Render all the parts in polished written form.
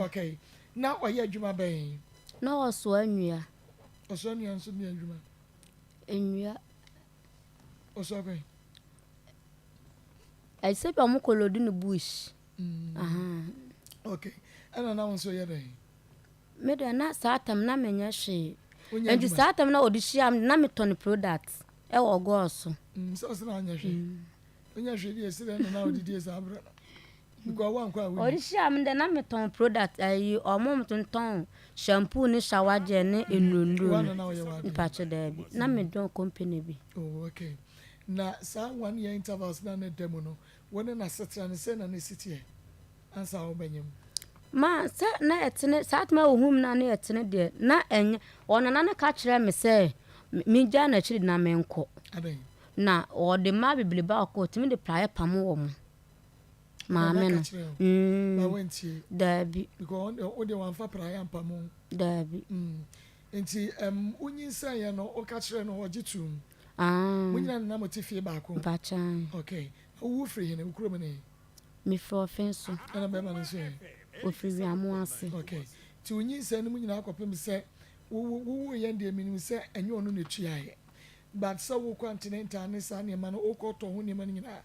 Okay. Na ɔyɛ adwuma bɛn? Na ɔsoa nnua. Ɔsoa nnua nso ne adwuma? Nnua. Ɔsoa kwan? Ɛsɛ bi a wɔn kɔ load no bush. Ahaa. Okay. Ɛna na wo nso yɛ dɛn? Me deɛ na saa tam na menyɛ hwee. Nti saa tam na wɔde hyia me na metɔn product ɛwɔ gɔɔ so. Sɛ ɔsɛ na anyɛ hwee. Onyɛ hwee deɛ ɛsi dɛn na na ɔde die saa berɛ no? Because woankɔ a wonni. Ɔde hyia me deɛ na metɔn product ayi ɔmo a wɔtontɔn shampoo ne shower gel ne nnuro Woana no. na woyɛ w'adeɛ? Mpakyɛ daabi. Na medɔn company bi. Oh okay. Na saa one year intervals no a na ɛda mu no, wo ne n'asetena no sɛn na na ɛsi teɛ ansa wobɛnyem? Ma sɛ na ɛtene saa tuma a ohuu me no a na ɛtene deɛ na ɛnyɛ ɔnana no ka kyerɛɛ me sɛ mengyaa n'akyiri na menkɔ. Adɛn? Na ɔde mmaa bebrebe a ɔkɔ ɔtumi de praeɛ pamo wɔn. Maame no. Mm. Daabi. Because wo deɛ wamfa praeɛ ampamo wo. Daabi. Mm. Nti um, wonyinsɛneɛ no woka kyerɛ no ɔgye tuum? Ah. Mo nyina na mote fie baako? Mpakyɛw. Okay. Na wowu firi hene? Wo kurom ne he? Mefiri Ɔfen so. Ɛna bɛrima no nso ɛ? Ɔfiri Wiamo ase. Okay. Nti wonyinsɛn no mu nyinaa kɔpem sɛ wowoeɛ no deɛ menim sɛ ɛnyɛ ɔno na ɛtuaeɛ. But sɛ wokɔ antenatal ne saa nneɛma no wokɔ tɔ ho nneɛma no nyinaa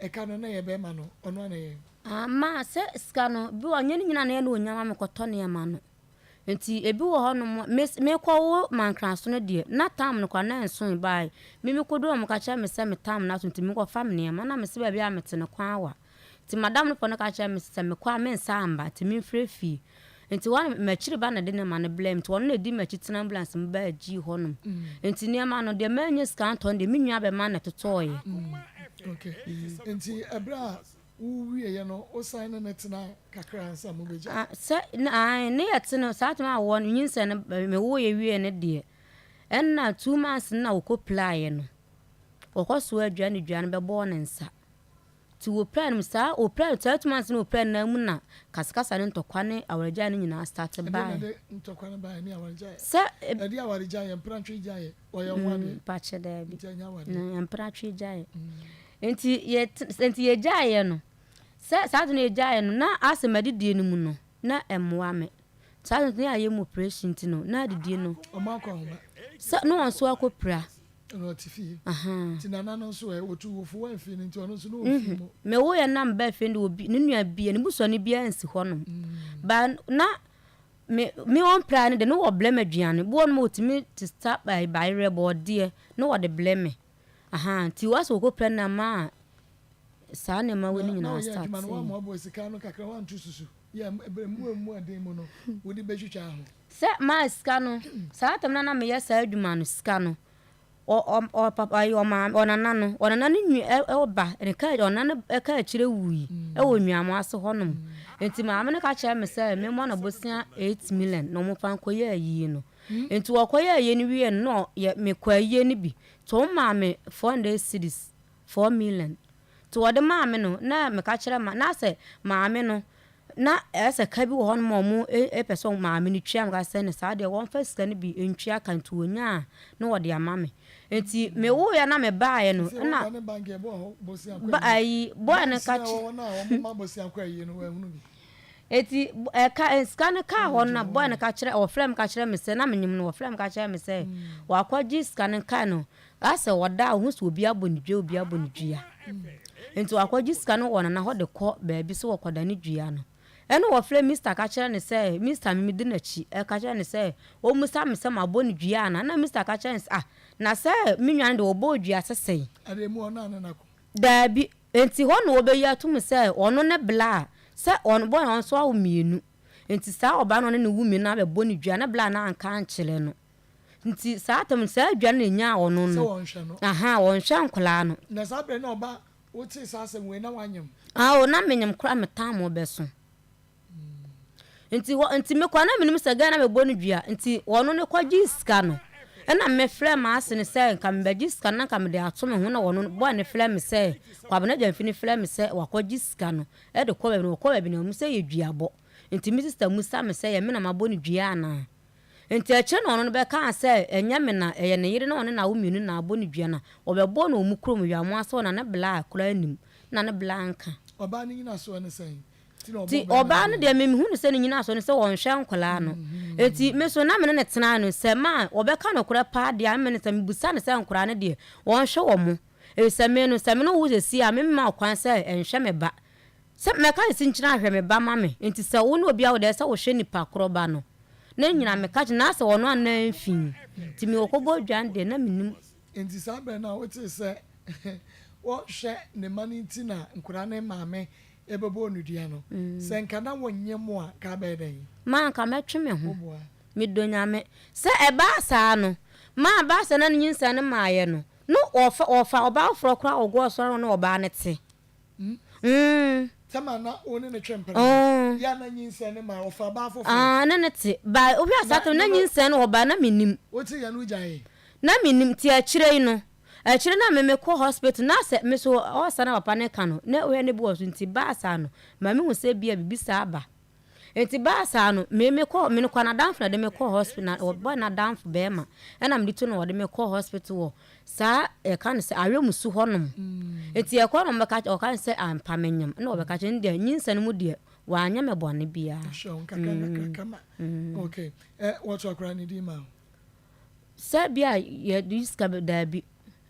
ɛka no na ɛyɛ bɛrima no ɔno ara na ɛyɛ. Ama sɛ sika no bi wɔ nyɛ ne nyinaa na ɛyɛ na ɔnya ma mekɔtɔ nneɛma no. Nti ebi wɔ hɔ nom me mekɔ wo mankraso no deɛ na tam no koraa na ɛnsoe bae. Me mekɔduru hɔ wɔka kyerɛ me sɛ me tam no aso nti menkɔfa me nneɛma na mese baabi a mete no kwan awa. Nti madam no pɔ no ka kyerɛɛ me sɛ mekɔ a mensan mba nti memfrɛ fie. Nti hɔ no m'akyiri ba na ɛde nneɛma no brɛɛ me nti ɔno na ɛdi m'akyi tena ambulance mu baa gyii hɔ nom. Nti nneɛma no deɛ mannya sika antɔ no deɛ me nua bɛma na ɛtotɔɔeɛ. Okay. Nti ɛberɛ a wowieɛ no wosan ne no tena kakra ansa mobɛgyae? Ah, sɛ, ae, ne yɛte no saa tena a wɔn nyinsɛn no mewoeɛ wieɛ no deɛ ɛnna 2 months no na wɔkɔ pilaeɛ no wɔkɔ soa adua ne dua no bɛbɔɔ ne nsa. Nti wɔpira no saa wɔpira no saa 2 months no wɔpira no nan mu na kasakasa ne ntɔkwa ne awaregyae no nyinaa start Ɛdeɛ na baeɛ. ɛde ntɔkwa no baeɛ ne awaregyaeɛ? Sɛ Ɛde awaregyaeɛ, mprantwe gyaeɛ, ɔyɛ ho adeɛ? Mpakyɛ daabi. Nti ɛnyɛ awadeɛ. Mpratwe gyaeɛ. Nti yɛ nti yɛgyaeɛ no sɛ saa de no yɛgyaeɛ no na asɛ m'adidie no mu no na ɛmmoa me. Saa de no na yɛayɛ mu operation nti no na adidie no. Ɔmo akɔ ahoma. Sɛ na wɔn nso akɔpira. Ɛna ɔte fie. Ahaa. Nti nana no nso ɛ, wɔtu wo fo wamfie no nti ɔno nso na ɔmfii mu. Mewoeɛ na mebaa fie no deɛ obi ne nua bia ne busuani biara nsi hɔnom. Ba na me me ɔmpira no deɛ na wɔbrɛ me aduane. Bi wɔ hɔnom a wɔtumi te sa bayerɛ, bɔɔdeɛ na wɔde brɛ me. Ahaa nti wɔasɛ wɔkɔpira no na maa saa nneɛma wei no Na na nyinaa woyɛ adwuma no startee. woammoaboa sika no kakra woanto susu yɛ ɛberɛ mu emu ɛden mu no wode bɛtwitwa ho. Sɛ maa sika no saa tam no a na meyɛ saa adwuma no sika no ɔ ɔ ɔ papa ayi ɔmaame ɔnana no ɔnana no nua ɛ ɔba ne ka ɔnana no ɛka akyire wui ɛwɔ Nnuamu ase hɔnom nti maame no ka kyerɛ me sɛ memmɔ no bosea 8 million na ɔmfa nkɔyɛ ayie no. Nti wɔkɔyɛ ayie no wie no na yɛ mekɔ ayie no bi nti wɔn maa me 400 cedis, 4 million. Nti wɔde maa me no na meka kyerɛ ma na sɛ maame no na ɛsɛ ka bi wɔ hɔnom a ɔmo pɛ sɛ maame no tua. Meka sɛ ne saa deɛ wɔmfa sika no bi ntua ka nti wɔnya a na wɔde ama me. Nti mewoeɛ na mebaeɛ no Nti ɛna wɔba ne bank ɛbɔ hɔ bosea kɔ ba ayie. ayi boy no Banks ka na kye ɛwɔ hɔ no a wɔn ma bosea kɔ ayie no wɔahunu bi. Eti ɛka sika no kaa hɔ no na Wɔgyina boy hɔ. no ka kyerɛ ɔfrɛ me ka kyerɛ me sɛ na menyim no wɔfrɛ me ka kyerɛ me sɛ wakɔgye sika no kaa no asɛ ɔda a ohu sɛ obi abɔ ne dua, obi abɔ ne dua, nti wakɔgye sika no wɔ nana hɔ de kɔ baabi sɛ wɔkɔda ne dua no. Ɛna wɔfrɛ Mister ka kyerɛ ne sɛ Mister me medi n'akyi ɛka kyerɛ ne sɛ ɔmmusa me sɛ mabɔ ne dua ana. Na Mister ka kyerɛ ne sɛ ah, na sɛ me nua no de wɔbɔɔ dua sesɛn. Adeɛ mu ɔno a ne nako. Daabi, nti hɔ na wɔbɛyi atom sɛ ɔno ne bla a sɛ ɔno bɔ ɔno nso awo mmienu nti saa ɔbaa no ɔne ne wo mmienu no abɛbɔ ne dua ne bla no anka ankyerɛ no nti saa tam saa dua no na ɛnyaa ɔno Sɛ no. wɔnhwɛ no. Aha, wɔnhwɛ nkoraa no. Na saa berɛ na ɔba wotee saa asɛm wei na wanyem? Ah, o na menyem koraa metam wo bɛso nti hɔ nti mekɔ na menim sɛ Ghana mebɔ no dua nti ɔno ne kɔgye sika no. Ɛna mefrɛ m'ase no sɛ nka mebɛgye sika no na nka mede ato me ho na ɔno bɔɔ ne frɛ me sɛ Kwabena Gyamfi ne frɛ me sɛ wakɔgye sika no ɛde kɔ baabi na wɔkɔ baabi na ɔmu sɛ yɛ duabɔ nti me sister musa me sɛ yɛ me na mabɔ no dua anaa. Nti akyire na ɔno no bɛkaa sɛ ɛnyɛ me na ɛyɛ ne yere na ɔne n'awo mmienu na abɔ no dua na wɔbɛbɔ no ɔmu kurom Wiamoase hɔ na ne bla koraa nim na ne bla nka. Ɔbaa no nyina soɔ ne sɛn? Nti ɔbaa no deɛ me mehu no sɛ ne nyinasoɔ ne sɛ ɔnhwɛ nkwadaa no. Nti me nso na me ne no tena no sɛ ma ɔbɛka nokorɛ paa deɛ a me ne sɛ mebusa no sɛ nkwadaa no deɛ ɔnhwɛ wɔn. Ɛfiri sɛ me no sɛ me ne wo sɛsi a me mma wo kwan sɛ nhwɛ me ba. Sɛ mɛka sɛ sinkyina hwɛ me ba ma me. Nti sɛ wo ne obi awo deɛ ɛsɛ sɛ wohwɛ nipa korɔ ba no. Ne nyina meka kyerɛ no na sɛ ɔno a na amfi. Nti me ɔkɔbɔ dwan deɛ na mennim. Nti saa berɛ no a wotee sɛ wɔhwɛ ne mma no nti na nkwadaa no maame bɛbɔɔ no dua no, sɛ nka na wonnye mo a, nka abɛyɛ dɛn? Ma anka mɛtwe me ho. Woboa. Medɔ Nyame. Sɛ ɛbaa saa no, ma ɛbaa sɛ na ne nyinsɛn no maaeɛ no, no ɔfa ɔfa ɔbaa foforɔ koraa ɔgɔɔ sɔre no ne ɔbaa no te. Mm. Sɛ ma na wo ne no twe mpena no, yɛ a na nyinsɛn no maaeɛ, ɔfa ɔbaa foforɔ. Ah, ne no te. Ba, wohwɛ a saa Na na no. nyinsɛn no wɔ ba na mennim. Wote yɛ no wogyaee? Na mennim, nti akyire yi no, Akyire no a me mekɔ hospital na sɛ me so ɔsa na papa no ka no na wohwɛ ne bo wɔ so nti baa saa no ma me hu sɛ bia bibi saa aba nti baa saa no me me kɔ me kɔ nadamfo na de me kɔ hospital na ɔbɔ nadamfo bɛɛma ɛna me de to na ɔde me kɔ hospital wɔ saa yɛka no sɛ awɛmusu hɔ nom nti yɛkɔ na ɔbɛka ɔka no sɛ ampa me nyem na ɔbɛka kyerɛ ne deɛ nyinsa no mu deɛ wanyɛ me bɔne biara. Ɛhyɛ wo nkakra nkakra kama. Okay. Eh, wɔto akora ne din ma wo. Sɛ bi a yɛde sika bɛ daabi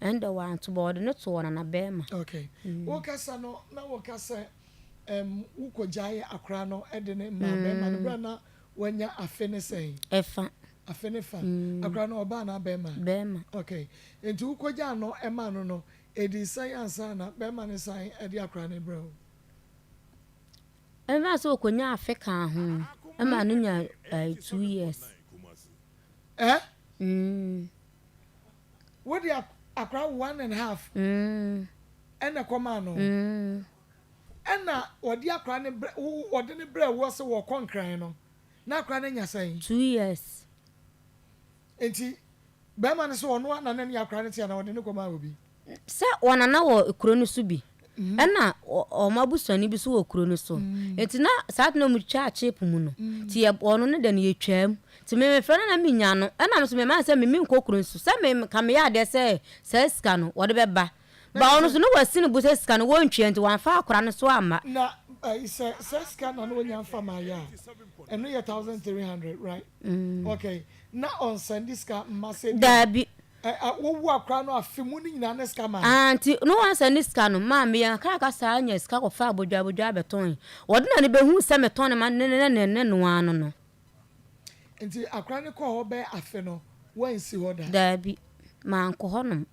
ɛnde wanto but ɔde no too ɔnana bɛɛma. Ok wokasa no na woka sɛ ɛm wokɔ gyae akora no de no maa bɛɛma no berɛ a na wanya afe ne sɛn? Ɛfa. Afe ne fa. Akora no ɔbaa anaa bɛɛma? Bɛɛma. Ok nti wokɔ gyaa no maa no no ɛdii sɛn ansa na bɛɛma no san de akora no brɛ wo? Ɛmfa sɛ ɔkɔnya afe kaa ho ɛma no nya 2 years. Eh? Mm. Wo de akora one and half. Mm. Ɛna kɔmaa no. Mm. Ɛna wɔde akora ne brɛ wɔde ne brɛ wɔ sɛ wɔkɔ nkran no. Na akora no anya sɛn? 2 years. Nti bɛrima no sɛ ɔno ana ne ne akora no te ana ɔde ne kɔmaa obi? Sɛ wɔnana wɔ kuro no so bi. Ɛna wɔn abusuani bi nso wɔ kuro no so. Nti na saa na wɔtwa chip mu no. Nti yɛ ɔno ne deɛ no yɛtwaa mu. Nti me mefrɛ no na menya no. Ɛna me nso mema no sɛ me menkɔ kuro no so. Sɛ me ka meyɛ adeɛ sɛ saa sika no wɔde bɛba. Ba ɔno nso na wasi ne bo sɛ sika no wɔntwea nti wamfa akora no so amma. Na sɛ saa sika na na ɔnya mfa maayɛ a, ɛno yɛ 1300 right? Okay. Na ɔnsɛnde sika mma sɛ bi a. Daabi. Wowu akora no afe mu no nyinaa ne sika maa. Ah, nti no wansa ne sika no maa me yɛn kakraka saa nya sika kɔfaa abodwa abodwa bɛtɔn. Wɔde na ne bɛhuu sɛ metɔn ne ma ne ne ne ne noa no no. Nti akora no kɔɔ hɔ bɛyɛ afe no, woansi hɔ da? Daabi, mankɔ hɔnom.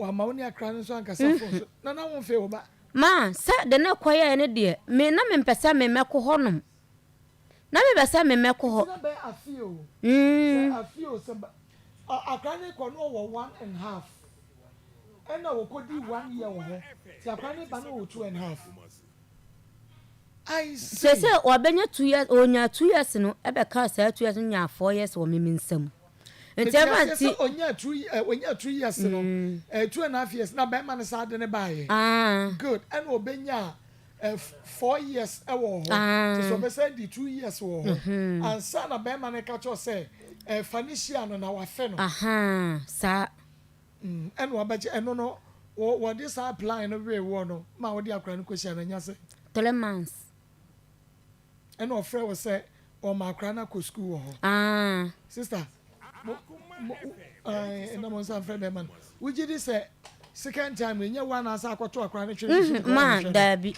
Wamma wo ne akora no nso ankasa phone so? Na na womfee wo ba? Ma, sɛ de ne kɔyɛɛ no deɛ, me na mempɛ sɛ me mɛkɔ hɔnom. Na mepɛ sɛ me mɛkɔ hɔ. Nti na bɛyɛ afe o, sɛ afe o, sɛ ba, akora no kɔ no ɔwɔ one and half, ɛna wɔkɔdii one year wɔ hɔ, nti akora no ba no ɔwɔ two and half. I see. Seesei ɔbɛnya 2 years, ɔnya 2 years no ɛbɛka saa 2 years no nyaa 4 years wɔ me me nsam. Nti Mete ɛma aseɛ nti. sɛ ɔnyaa two, ɔnyaa 2 years no, 2.5 years na bɛrima no saa de no baeɛ. Ah. Good, ɛna ɔbɛnyaa 4 years wɔ hɔ, kyerɛ sɛ ɔbɛsan di 2 years wɔ hɔ ansa na bɛrima no ka kyerɛ sɛ fa ne hyia no na wafe no. Ahaa, saa. Ɛna wabɛgye ɛno no wɔde saa plan no wee woɔ no ma wode akora no kɔhyia no anya sɛ? 3 months. Ɛna ɔfrɛ wo sɛ ɔma akora no akɔ sukuu wɔ hɔ. Ah. Sister, mo mo ɛna mo nsa mfrɛ bɛrima no. Wogye di sɛ second time no ɛnyɛ wo anaasɛ akɔto akora no twere so Mm ma daabi.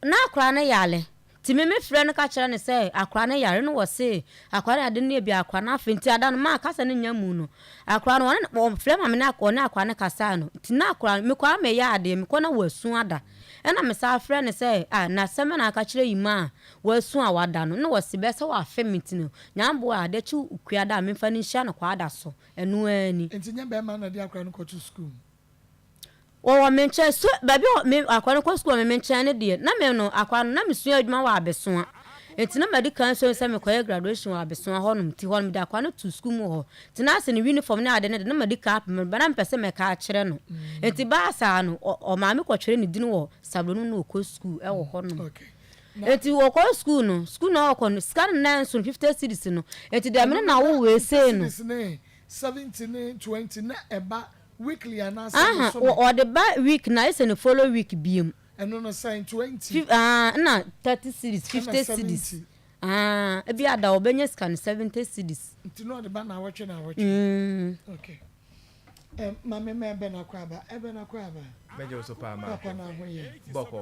Na akora no yare. Nti me me frɛ no ka kyerɛ no sɛ akora no yare no wɔ se akora no ade no yɛ bi akora no afe nti ada no ma kasa no nya mu no akora no ɔne ɔfrɛ ma me ne ɔne akora no kasaa no nti na akora no mekɔ a meyɛ adeɛ mekɔ na wasu ada ɛna me saa frɛ no sɛ ah na asɛm bɛ na aka kyerɛ yi ma a wasu a wada no na wɔse bɛ sɛ wafe me nti no nyamboa ade kye kua da a memfa no nhyia no kwaada so ɛno ara ni. Nti nyɛ bɛrima na de akora no kɔto sukuu mu? Wɔwɔ me nkyɛn so baabi a me akwadaa no kɔ sukuu wɔ me me nkyɛn no deɛ na me no akwadaa no na mesua adwuma wɔ Abesoa nti na madi kan sua sɛ mekɔyɛ graduation wɔ Abesoa hɔnom nti hɔ no mede akwadaa no to sukuu mu wɔ hɔ nti na asɛ ne uniform ne ade no de na madi kan apem ba na mepɛ sɛ mɛka akyerɛ no nti baa saa no ɔmaa me kɔtwerɛ ne din wɔ Sablo no na ɔkɔ sukuu wɔ hɔnom nti ɔkɔ sukuu no sukuu na ɔkɔ no sika no na nso no 50 cedis no nti deɛ mene na wo wei sei no. 70 ne 20 na ɛba weekly anaasɛ Aha, bosome? Wɔde ba week na ayɛ sɛ ne follow week biom. Ɛno no sɛn, 20? Ah, ɛna 30 cedis, 50 Ɛna cedis. 70. Ah, ebi ada ɔbɛnya sika no 70 cedis. Nti na ɔde ba naawɔtwe naawɔtwe. Okay. Maame ma ɛbɛ na akɔ aba, ɛbɛ na akɔ aba. Mɛgye wo so paa ma. Papa na ho yɛ. Bɔkɔ.